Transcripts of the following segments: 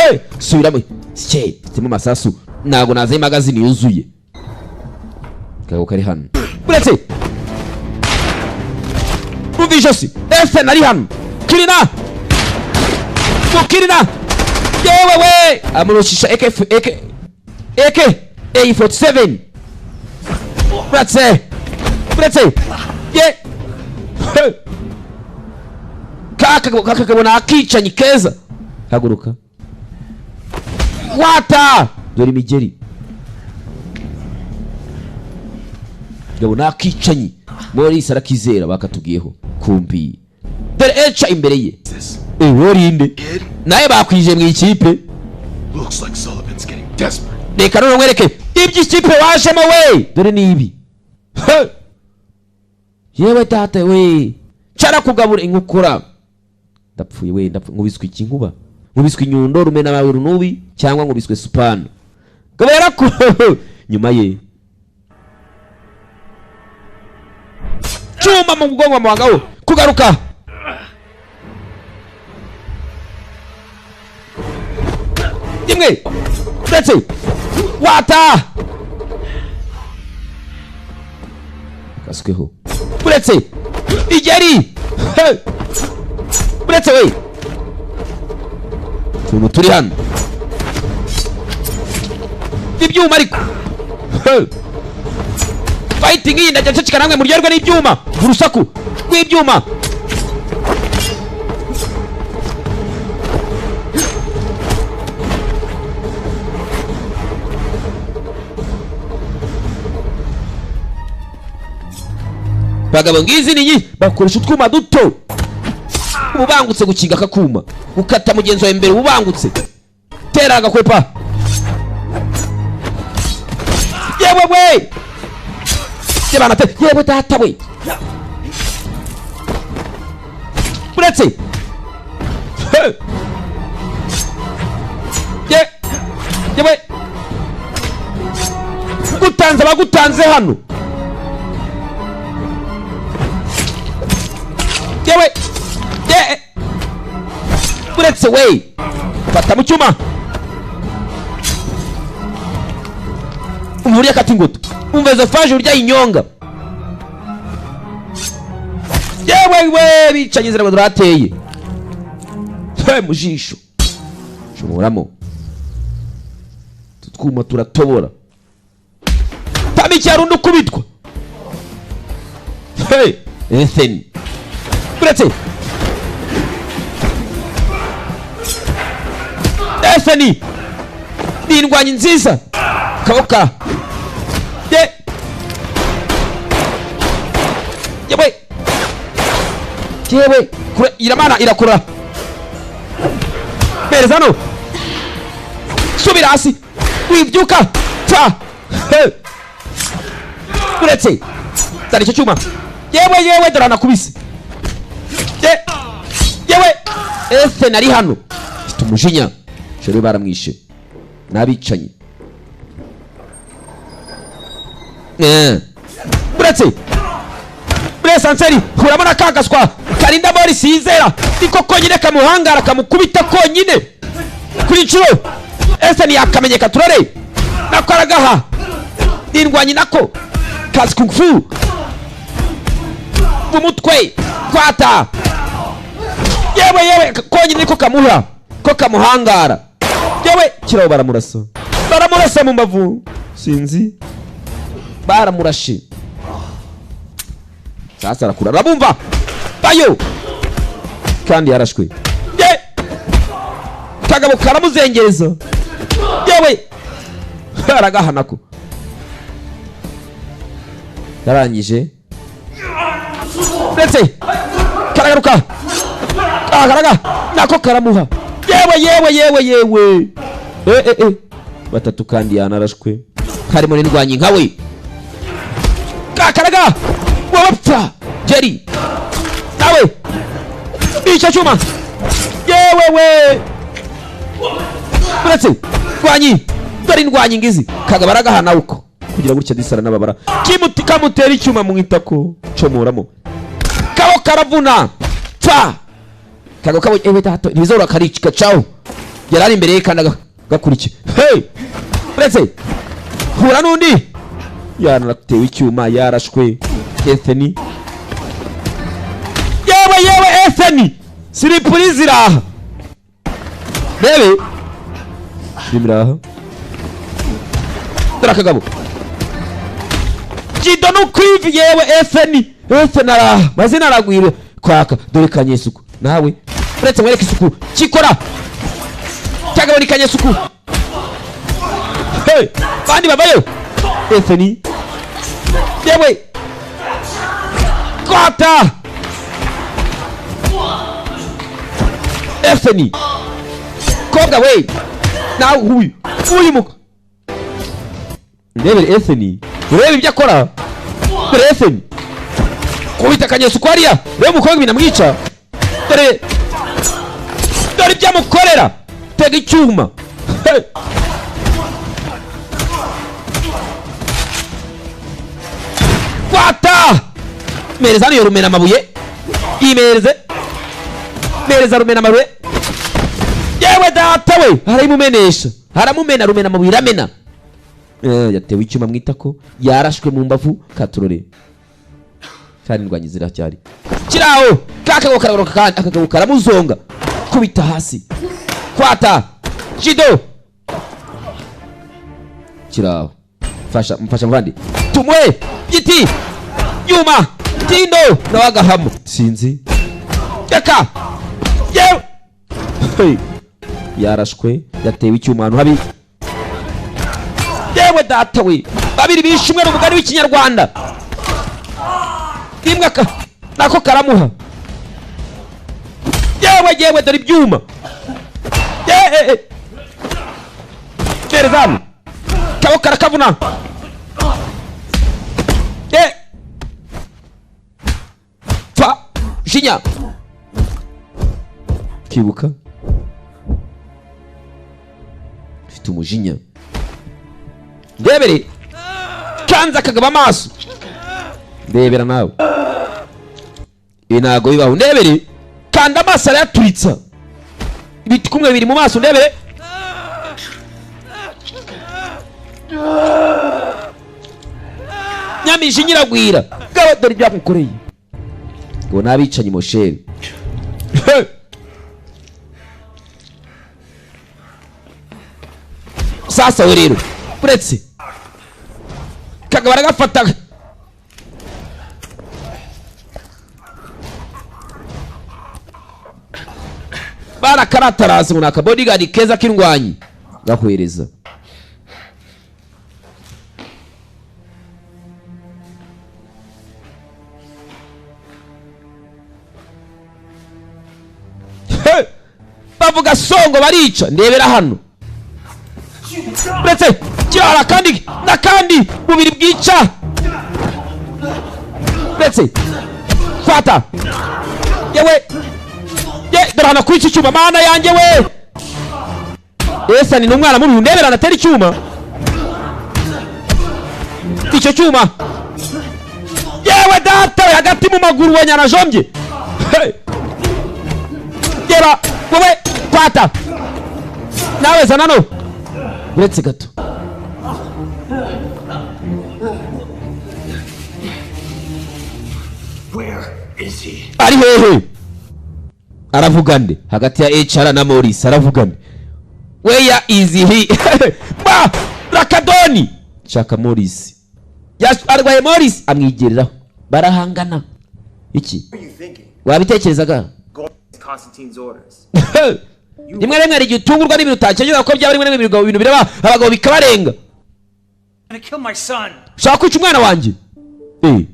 Hey, subiramo sike mfitemo amasasu ntabwo nazanye magazine yuzuye. Kagabo kari hano uretse umva ijosi Ethan ari hano kirina mukirina yewe we amurushisha AK AK AK A47 uretse uretse ye kaka kaka kabona akicanyi keza haguruka wata dore imigeri gabona akicanyi Morris arakizera bakatubwiyeho kumbi dore echa imbere ye worinde naye bakwije mu ikipe. Looks like Sullivan's getting desperate. Reka none nkwereke iby'ikipe wajemo we dore nibi. Yewe data we cara kugabura inkukura ndapfuye we ndapfuye nkubiswe iki nkuba nkubiswe inyundo rumena bawe runubi cyangwa nkubiswe supano gabera ko nyuma ye cyuma mu mugongo wa kugaruka imwe ndetse wata kasweho uretse igeri uretse we tuntu turi hano ibyuma ariko fighting iyi ndajya nceceka namwe muryoherwe n'ibyuma urusaku rw'ibyuma bagabo ngizi ninyi bakoresha utwuma duto ubangutse gukinga akakuma gukata mugenzi wawe imbere ubangutse tera agakwepa yewe we yebana te yewe data we uretse ye yewe gutanze abagutanze hano yewe ye uretse we fata mu cyuma umurya kati ngoto umveze faje urya inyonga yewe we bicanye zira durateye twe mujisho shomoramo tutwuma turatobora tamiki yarundi kubitwa hey Ethan uretse Ethan ni indwanyi nziza kaboka ye yewe yewe kure iramana irakura bereza no subira hasi wibyuka ta uretse zana icyo cyuma yewe yewe dore anakubise yewe Ethan ari hano mfite umujinya sheri baramwishe n'abicanyi uretse muri esanseri urabona kagaswa karinda Morris yizera niko konyine kamuhangara kamukubita konyine kuri inshuro Ethan yakamenyeka turore nako aragaha indwanyi nako kazi kung fu umutwe kwata yewe yewe konyine niko kamuha ko kamuhangara yewe kiraho baramurasa baramurasa mu mbavu sinzi baramurashe sasa arakura arabumva bayo kandi yarashwe ye kagabo karamuzengereza yewe aragahanako yarangije ndetse karagaruka karaga nako karamuha yewe yewe yewe yewe batatu kandi yanarashwe harimo n'indwanyi nkawe kakaraga wapfa Jerry nawe icyo cyuma yewe we uretse ndwanyi dore indwanyi ngizi kagabo aragahana uko kugira gutya disara n'ababara kimuti kamutera icyuma mu itako comoramo kabo karavuna ta kagabo kabo ewe tato nizora karicika ciao Yari ari imbere ye kandi agakurikiye. Hey, uretse hura n'undi yaratewe icyuma, yarashwe. Ethan, yewe yewe, Ethan, surprise iraha. Rebe filime iraha. Dore akagabo Jido nukwivi. Yewe, Ethan, Ethan araha, mazina aragwira kwaka. Dore kanyesuku nawe, uretse mwereke isuku kikora cyagabo ni kanyesuku. Hey, bandi bavayo. Ethan, yewe, kwata Ethan kobwa we nawe uyu uyu muko ndebere. Ethan, urebe ibyo akora. Dore Ethan kubita akanyesuku hariya. Reba umukobwa binamwica. Dore, dore ibyo amukorera. Tega icyuma. Hey! Kwata mereza hano iyo rumena amabuye, imereze mereza rumena amabuye. Yewe data we, arayimumenesha, aramumena rumena amabuye, iramena. Yatewe icyuma mu itako, yarashwe mu mbavu. Katurore cyari indwanyi ziracyari kiraho. Kakagabo karagaruka kandi akagabo karamuzonga, kubita hasi. Kwata Jido kiraho. Fasha, mfasha muvandi, tumuhe giti yuma tindo nawe agahamo. Sinzi reka yewe. Hey. Yarashwe, yatewe icyuma ahantu habi. Yewe data we, babiri bishe umwe ni umugani w'Ikinyarwanda. Rimwe aka nako karamuha. Yewe yewe, dore ibyuma. Yewe, gereza hano kabo karakavuna. Ye pfa jinya kibuka ufite umujinya. Ndebere kanza akagaba amaso. Ndebera nawe, ibi ntabwo bibaho. Ndebere kanda amaso arayaturitsa, ibikumwe biri mu maso. Ndebere nyamijinya iragwira. Gabo, dore ibyamukoreye ngo n'abicanyi mosheri. Hey! Sasa we rero, uretse kagabo aragafata. Barakaratarazi ngo ni akabodyguard keza k'indwanyi gahwereza. Hey! Bavuga songo barica. Ndebera hano, uretse kirara kandi n'akandi bubiri bwica. Uretse fata. Yewe ye, dore hano kuri iki cyuma. Mana yanjye we, esa ni umwana mubi. Ndebera anatera icyuma, icyo cyuma. Yewe data we, hagati mu maguru wa nyanajombye. Hey! Gera wowe, kwata nawe, zana no. Uretse gato. Where is he? Ari hehe? Aravuga nde hagati ya HR na Morris? Aravuga nde? Where is he? Ba rakadoni shaka Morris. Arwaye Morris amwigereraho, barahangana iki? What are you thinking? Wabitekerezaga? Going against Constantine's orders. Rimwe na rimwe hari igihe utungurwa n'ibintu utakenyera ko byaba. Rimwe na rimwe ibintu biraba, abagabo bikabarenga. Gonna kill my son. Ushaka kwica umwana wanjye? Eh.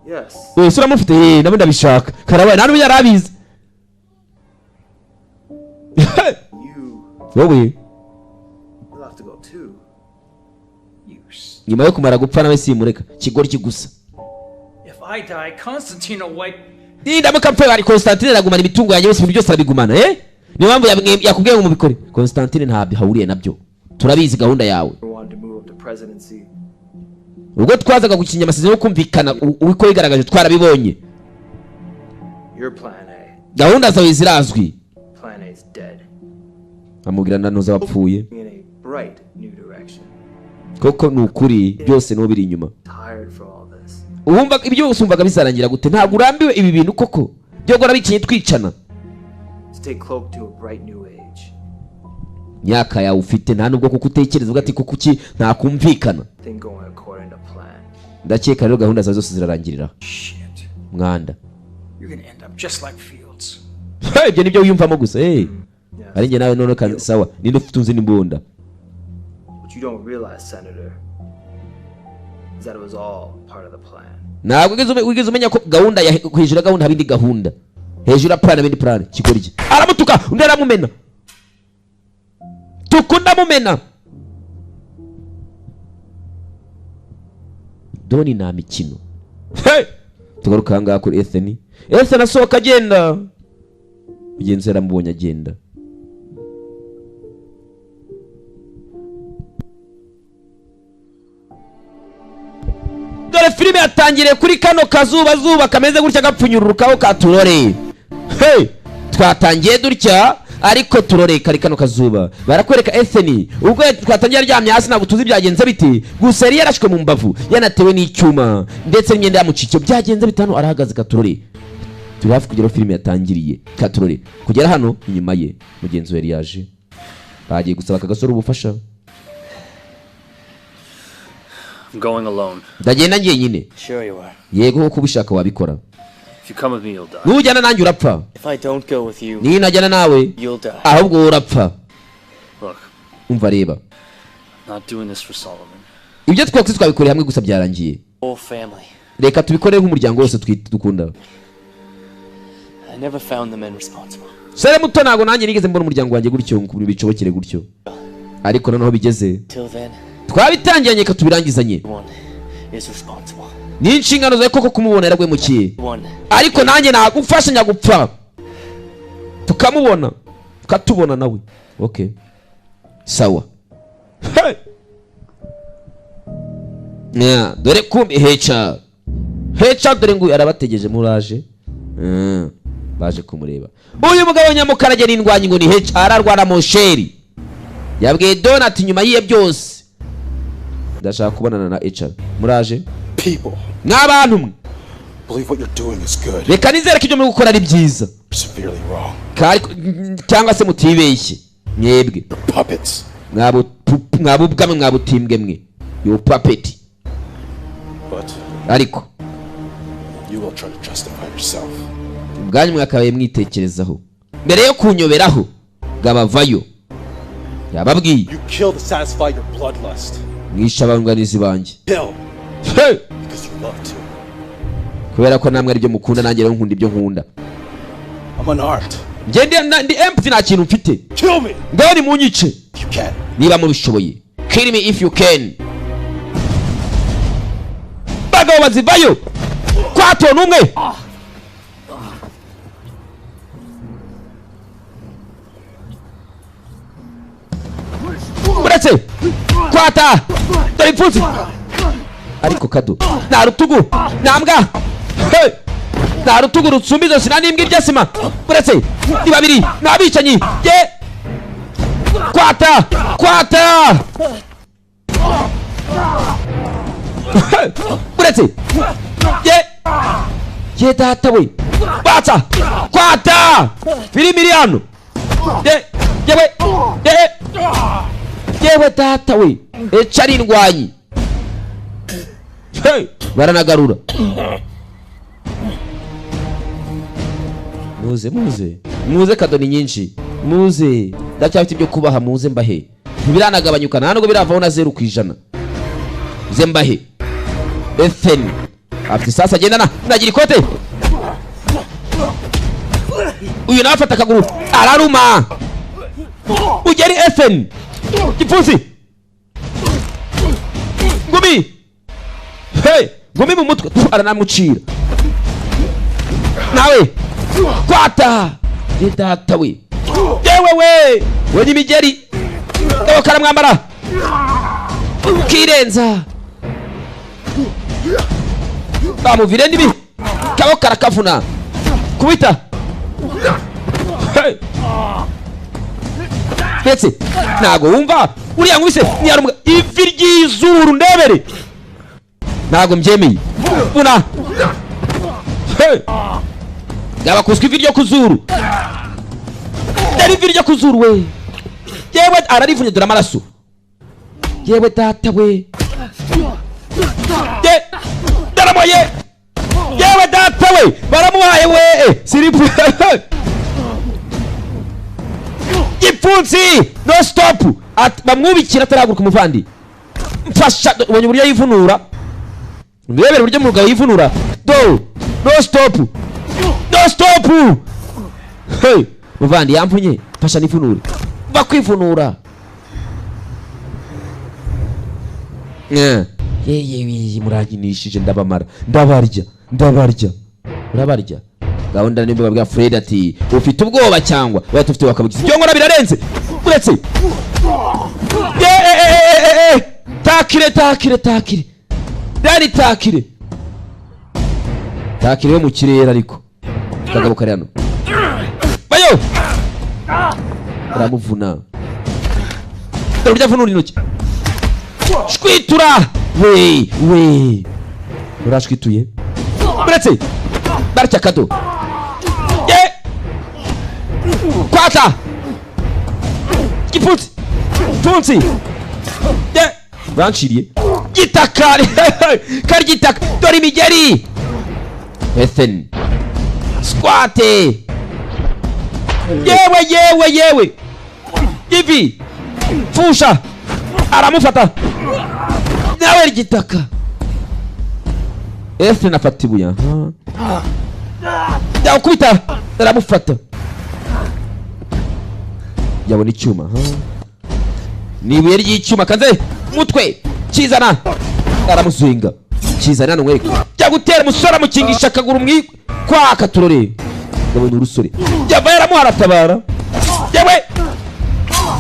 Yes. Eh, se uramufite? Eh, nabo ndabishaka. Karabaye, nta n'ubu yari abizi. You Wowe will have to go too. You. Nyuma yo kumara gupfa nawe simureka kigoryi gusa. If I die, Constantine will wipe. Nindamuka mpfuye hari Constantine aragumana imitungo yanjye yose, ibintu byose arabigumana. Eh, niyo mpamvu yakubwiye ngo mubikore. Constantine ntabyo ahuriye nabyo, turabizi gahunda yawe. We wanted to move up to presidency. Ubwo twazaga gukinya amasezerano yo kumvikana uko yigaragaje, twarabibonye. Your plan A. Gahunda zawe zirazwi. Plan A's dead. Amubwira nanuza wapfuye. In a bright new direction. Koko ni ukuri byose n'uwo biri inyuma. Tired for all this. Wumva ibyo byose wumvaga bizarangira gute? Ntabwo urambiwe ibi bintu koko byo guhora bikinye twicana? To take Cloak to a bright new age. Myaka yawe ufite nta nubwo kuko utekereza uvuga ati kuko iki ntakumvikana. Thing going according to plan. Ndakeka rero gahunda zawe zose zirarangirira. Shit. Mwanda. You're gonna end up just like Fields. Hey, ibyo nibyo wiyumvamo gusa, hey. Yes. Ari njye nawe none kandi sawa, ninde ufite unzi n'imbunda? What you don't realize, Senator, is that it was all part of the plan. Ntabwo wigeze umenya ko gahunda ya hejuru ya gahunda haba indi gahunda, hejuru ya plan haba indi plan. Kigoryi aramutuka, undi aramumena, tukunda mumena. Doni nta mikino. Hey! Tugaruka ahangaha kuri Ethan. Ethan asohoka agenda, mugenzi we aramubonye agenda. Dore filime yatangiriye kuri kano kazuba zuba kameze gutya gapfunyururukaho katurore. Hey! Twatangiye dutya ariko turore kari kano kazuba. Barakwereka Ethan ubwo twatangiye aryamye hasi, ntabwo tuzi byagenze biti, gusa yari yarashwe mu mbavu, yanatewe n'icyuma ndetse n'imyenda yamucikiye. Byagenze bitanu arahagaze katurore. Turi hafi kugera aho filime yatangiriye katurore. Kugera hano inyuma ye mugenzi we yari yaje, bagiye gusaba aka gasore ubufasha. I'm going alone. Ndagenda njyenyine. Sure you are. Yego kuko ubishaka wabikora. If you come with me, you'll die. Nujyana nanjye urapfa. If I don't go with you, Niyo najyana nawe you'll die. ahubwo wowe urapfa. Look, Umva reba, I'm not doing this for Solomon. Ibyo twakoze twabikoreye hamwe gusa byarangiye. Whole family. Reka tubikore nk'umuryango wose dukunda. I never found the men responsible. Sere muto, ntabwo nanjye nigeze mbona umuryango wanjye gutyo ngo bicobokere gutyo, ariko noneho bigeze Till then, twabitangiranye, reka tubirangizanye. one is responsible. Ni inshingano zawe koko kumubona yaragwemukiye, One. ariko nanjye nagufasha nyagupfa tukamubona tukatubona nawe. Okay, sawa. Hey! Yeah, dore kumbi heca heca, dore ngo arabategeje muraje. Baje kumureba uyu mugabo nyamukarage n'indwanyi ngo ni heca, ararwana mosheri. Yabwiye Donat nyuma y'iye byose, ndashaka kubonana na HR. Muraje People mw'abantu mwe, believe what you're doing is good. Reka nizere ko ibyo muri gukora ari byiza. Severely wrong. Cyangwa se mutibeshye mwebwe. You're puppets. Mwabubwamwe mwabutimbwe mwe, yo puppet. But Ariko you will try to justify yourself. Ubwanyu mwakabaye mwitekerezaho mbere yo kunyoberaho. Bwabavayo yababwiye. You kill to satisfy your bloodlust. Mwishe abunganizi banjye. Kill Hey! because you love to. Kubera ko namwe aribyo mukunda, nanjye rero nkunda ibyo nkunda. I'm unarmed. Njye ndi empty, nta kintu mfite. Kill me Ngaho nimunyice if you can. niba mubishoboye. Kill me if you can. Bagabo bazivayo kwato n'umwe. Uretse kwata, dore ipfunsi ariko kado nta rutugu nta mbwa. Hey! Nta rutugu rutsumba izosi, nta n'imbwa irya sima. Uretse ni babiri ni abicanyi ye. Kwata kwata. Hey! Uretse ye ye data we, batsa kwata filimi iri hano ye yewe ye yewe data we, eca ari indwanyi. Hey! Baranagarura. Muze muze muze, kado ni nyinshi, muze ndacyafite ibyo kubaha, muze mbahe, ntibiranagabanyuka nta nubwo biravaho na 0%. Muze mbahe. Ethan afite isasu agendana, nagira ikote. Uyu nawe afata akaguru araruma. Ugeri Ethan gipfunsi ngumi. Hey, ngumi mu mutwe tu, aranamucira nawe kwata. Ye data we, yewe we we n'imigeri ngabo karamwambara kirenza bamuvire nibi kabo karakavuna kubita. Hey! Ndetse ntago wumva uriya nkubise ntiyari ivi ry'izuru. Ndebere, ntago mbyemeye. Vuna. Hey! Yabakubiswe ivi ryo ku zuru. Dore ivi ryo ku zuru we! Yewe, ararivunnye! Dore amaraso! Yewe data we! Ye daramoye! Yewe data we, baramuhaye we! Siripu gipfunsi, no stop. Bamwubikira atarahaguruka. Umuvandi, mfasha. Ubonye uburyo yivunura? Ndebere uburyo umugabo yivunura. Do no stop, no stop. Hey, muvandi, yampunye, mfasha nivunure. Bakwivunura. Yeah. Yeye, murankinishije, ndabamara, ndabarya, ndabarya, urabarya. Gahunda nimba babwira Fred ati ufite ubwoba cyangwa oya, tufite bakabugize ibyo nkora birarenze. Uretse ye eh, eh, eh, eh, eh. Takire, takire, takire dani, takire, takire yo mu kirere. Ariko kagabo kari hano, bayo aramuvuna. Dore uburyo avunura intoki. Shwitura we, we urashwituye. Uretse barya kado ye kwata gipfunsi pfunsi ye banciriye gitaka kari gitaka. Dore imigeri. Ethan squate. Yewe, yewe, yewe, ivi pfusha, aramufata nawe igitaka. Ethan afata ibuye, aha yakubita, aramufata, yabona icyuma, aha ni ibuye ry'icyuma kanze mutwe kizana, aramuzinga kizana hano nkwereke. Jya gutera umusore, amukingisha akaguru mwi kwaka turore. Yabonye urusore yava yaramuha, aratabara. Yewe,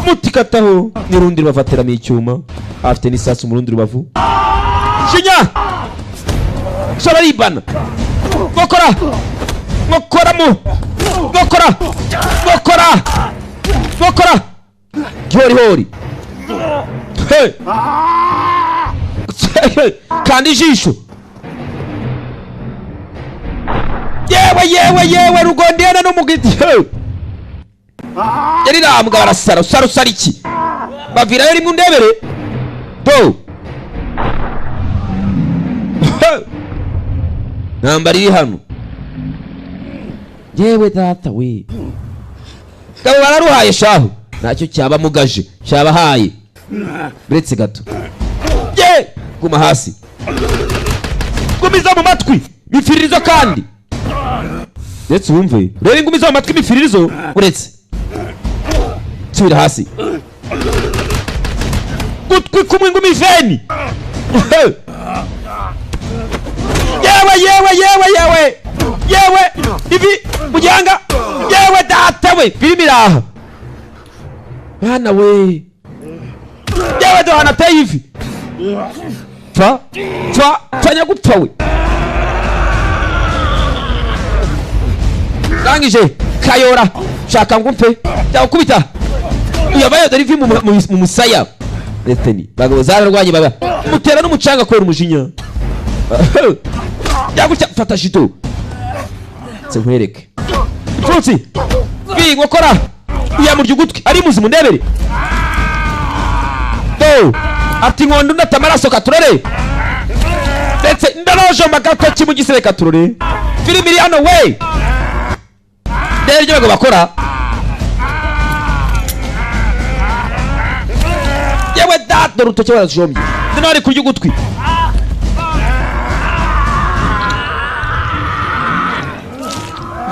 mutikataho n'urundi rubavu, ateramo icyuma, afite n'isasu mu rundi rubavu. Shinya sora aribana, nkokora, nkokora mu nkokora, nkokora, nkokora gihorihori. Hey! Kandi ijisho. Yewe, yewe, yewe, rugondiyana n'umugiti. Hey! Yari mugabo arasara. Usara, usara iki? Bavirayo rimwe. Undebere do. Hey! Ntambara iri hano. Yewe data we, gabo bararuhaye shahu, ntacyo cyaba mugaje cyabahaye. Uretse gato ye, guma hasi, gumiza mu matwi imifiririzo. Kandi uretse wumve, reba ingumiza mu matwi imifiririzo. Uretse nsubira hasi, gutwi kumwe ingumi iveni. Yewe, yewe, yewe, yewe, yewe, ivi mu gihanga. Yewe data we, filimi iraha mwana we! Yewe, duhana ateye ivi. Pfa, pfa, pfa nyagupfa we! Ndangije kayora, shaka ngo mpfe byagukubita. Uyabaye, dore ivi mu musaya. Ethan, bagabo zararwanye, baba mutera n'umucanga kubera umujinya. Yagutya, fata jito se nkwereke. Ipfunsi vi nkokora, uyamurya ugutwi ari muzima. Ndebere do ati nkondo ndata amaraso katurore. Ndetse ndarojomba agatoki mu gisebe katurore. Filimi iri hano we! Ndebe ibyo bagabo bakora. Yewe data, dore urutoki barajombye, ndimo bari kurya ugutwi.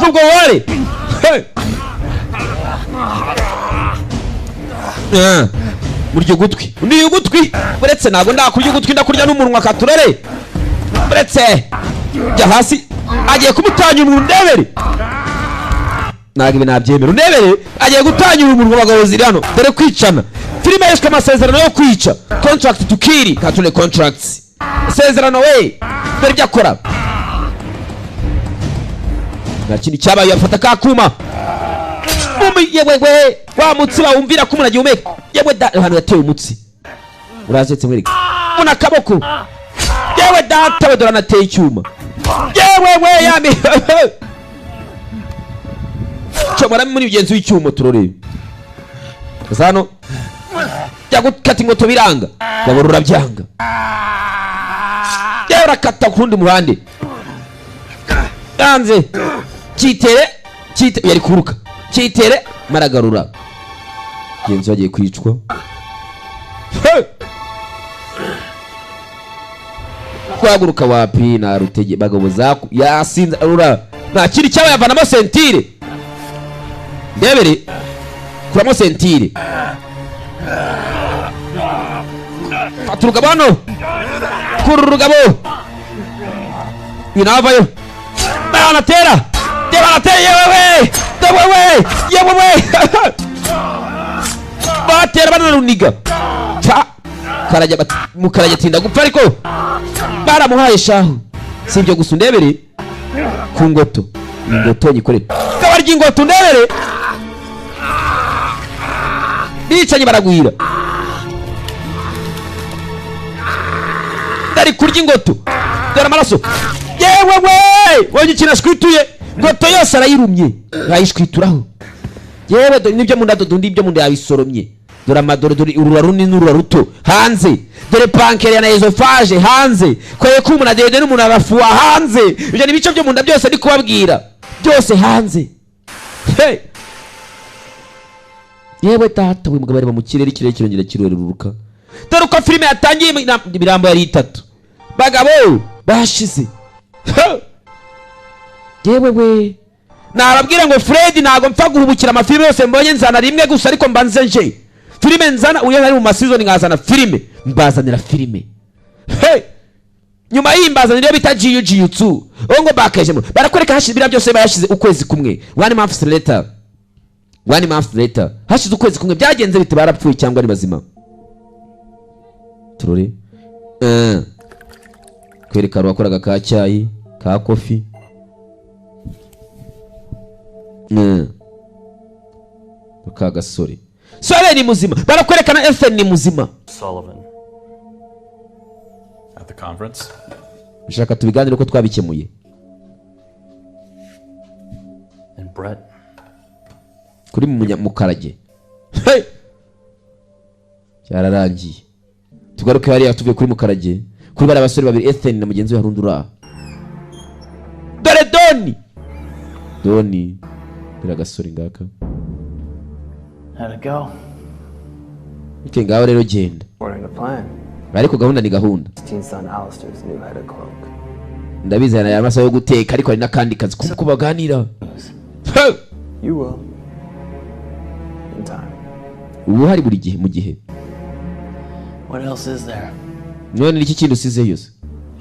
Ubwo wari. Hey! Ah, murya ugutwi, undi ugutwi. Uretse ntabwo ndakurya ugutwi, ndakurya n'umunwa katurore. Uretse jya hasi, agiye kumutanyura umunwa. Ndebere, ntabwo ibi nabyemera. Undebere, agiye gutanyura umunwa. Abagabo ziri hano, dore kwicana. Filime yiswe Amasezerano yo Kwica, Contract to Kill kature, contracts, isezerano we. Dore ibyo akora, nta kindi cyabaye. Afata ka kuma. Yewe wa mutsi bawumvira ko umuntu agihumeka. Yewe da, ahantu yateye umutsi urazetse mwereke muna akaboko. Yewe data we, dore anateye icyuma. Yewe we, yami comora muri mugenzi w'icyuma. Turore hano jya gukata ingoto biranga, gabura urabyanga. Yewe, urakata ku rundi muhande yanze cyitere cyite, yari kuruka cyitere maragarura mugenzi we agiye kwicwa. Hey! Guhaguruka wapi na rutege bagabo zaku yasinze arura nta kindi cyaba yavanamo ceinture. Ndebere kuramo ceinture, fata urugabo hano, kura urugabo, uyu nawe avayo. Baranatera, baranatera, yewe yewe yewe, batera banaruniga. Ca karajya mukarajya atinda gupfa, ariko baramuhaye shahu. Si ibyo gusa, undebere ku ngoto, ingoto nyikorere kabarya ingoto. Undebere bicanyi baragwira, ndari kurya ingoto, dore amaraso. Yewe we, wonye ikintu ashwituye, ngoto yose arayirumye, ayishwituraho. Yewe, dore nibyo mu nda, dore ibyo mu nda yabisoromye. Dore amadore, dore urura runini n'urura ruto hanze, dore pancréas na œsophage hanze, kwaye ko umuntu adede n'umuntu arafuha hanze. Ibyo ni ibice byo mu nda byose ndi kubabwira, byose hanze. Hey! Yewe data we, mugabo areba mu kirere, ikirere kirongera kirururuka. Dore uko filime yatangiye, imirambo yari itatu, bagabo bashize. Ha! Yewe we, nababwira ngo Fred ntabwo mpfa guhubukira amafilime yose mbonye, nzana rimwe gusa, ariko mba nze nje filime nzana uyo ari mu masizoni, nkazana filime, mbazanira filime. Hey! Nyuma y'iyi mbazanira iyo bita Jiyu Jiyutsu ngo bakejemo, barakwereka hashize biriya byose bayashize ukwezi kumwe, one month later, one month later, hashize ukwezi kumwe. Byagenze bite? Barapfuye cyangwa ari bazima? Turore. Kwereka wakoraga ka cyayi ka coffee. Ka gasore sore ni muzima, barakwerekana Ethan ni muzima. Sullivan. At the conference? Ushaka tubiganire uko twabikemuye. And Brett. Kuri mukarage. Hey! Byararangiye. Tugaruke hariya, tuvuye kuri mukarage, kuri bariya basore babiri, Ethan na mugenzi we. Hari undi uraha, dore Doni, Doni, dore agasore ngaka. How'd it go? Okay, ngaho rero genda. According to plan, Ariko gahunda ni gahunda. Christine's son Alistair's new head of cloak. Ndabizi aya amasaha yo guteka, ariko hari n'akandi kazi kuko baganira. Hey! You will. In time. Ubu hari buri gihe mu gihe. What else is there? None ni iki kindi usizeyo se?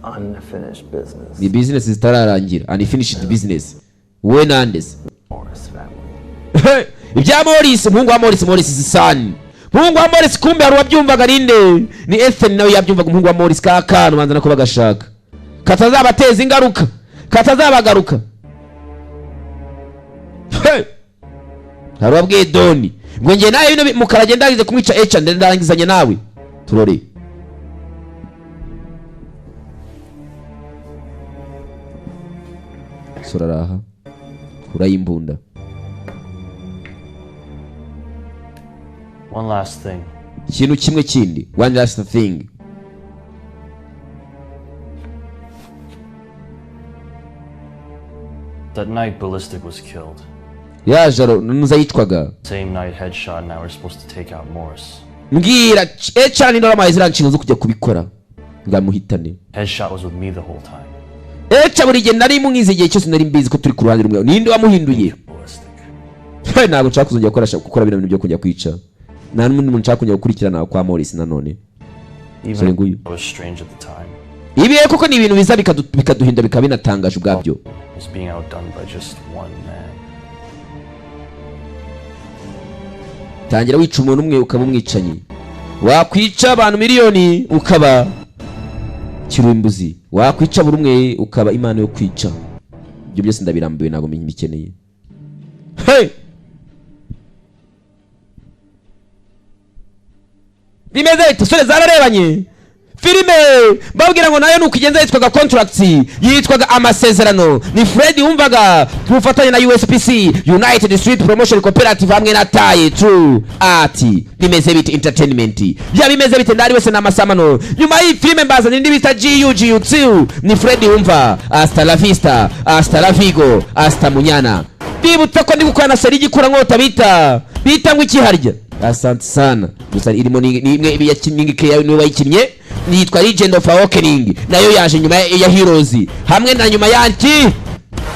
Unfinished business. Ni business zitararangira, unfinished business. Wowe nandese? Morris family. Ibya Morris, umuhungu wa Morris, Morris son, umuhungu wa Morris. Kumbe hari uwabyumvaga, ninde? Ni Ethan, nawe yabyumvaga, umuhungu wa Morris. Ka kantu banza nako bagashaka katazabateza ingaruka, katazabagaruka. Hey! Hari uwabwiye Doni ngo njye nawe bino mukarage ndagize kumwica eca ndarangizanye nawe. Turore. Sora araha kurayo imbunda. One last thing. Ikintu kimwe kindi, one last thing. That night Ballistic was killed. Ya joro nuza yicwaga. Same night Headshot and I were supposed to take out Morris. Mbwira eca ninde wamuhaye ziriya nshingano zo kujya kubikora ngamuhitane? Headshot was with me the whole time. Eca buri gihe nari mwize, igihe cyose nari mbizi ko turi ku ruhande rumwe. Ninde wamuhinduye? Ballistic. Hey, ntabwo nshaka kuzongera gukora bino bintu byo kujya kwica. Nta n'undi muntu nshaka kongera gukurikirana kwa Morris nanone. Even Sorry, nguyu. I was strange at the time. Ibi koko ni ibintu biza bikaduhinda, bikaba binatangaje ubwabyo. Was being outdone by just one man. Tangira wica umuntu umwe ukaba umwicanyi, wakwica abantu miliyoni ukaba kirimbuzi, wakwica buri umwe ukaba imana yo kwica. Ibyo byose ndabirambiwe, ntabwo mbikeneye. Hey! Bimeze bite sore? Zararebanye filime, babwira ngo nayo nuko igenza. Yitwaga Contracts, yitwaga Amasezerano. Ni Fred wumvaga ku bufatanye na USPC, United Street Promotion Cooperative, hamwe na Taye True Art. Bimeze bite entertainment ya bimeze bite? Ndari wese n'amasamano. Nyuma y'iyi filime mbazana indi bita GUGU2. Ni Fred wumva. Hasta la vista, hasta la vigo, hasta munyana. Bibutsa ko ndi gukora na série y'igikurankota bita ngo ikiharya. Asante sana. Gusa irimo ni imwe yakinnye, Keya niwe wayikinnye, yitwa Legend of Awakening. Nayo yaje nyuma ya Heroes hamwe na nyuma yanki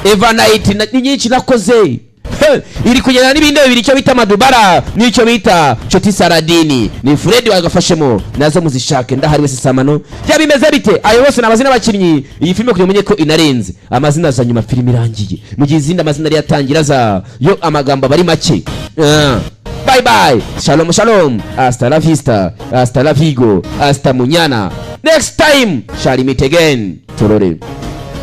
Evernight ni nyinshi nakoze. He, iri kugenda n'ibindi bibiri, icyo bita Madubara n'icyo bita Choti Saradini. Ni Fred wagafashemo, nazo muzishake. Ndahari wese samano. Ya bimeze bite? Ayo yose ni amazina y'abakinnyi. Iyi filime kugira umenye ko inarenze, amazina aza nyuma filime irangiye, mu gihe izindi amazina ari yatangira za yo amagambo aba ari make. Ah. Bye bye, shalom shalom, hasta la vista, hasta la vigo, hasta munyana. Next time shall meet again. Turore.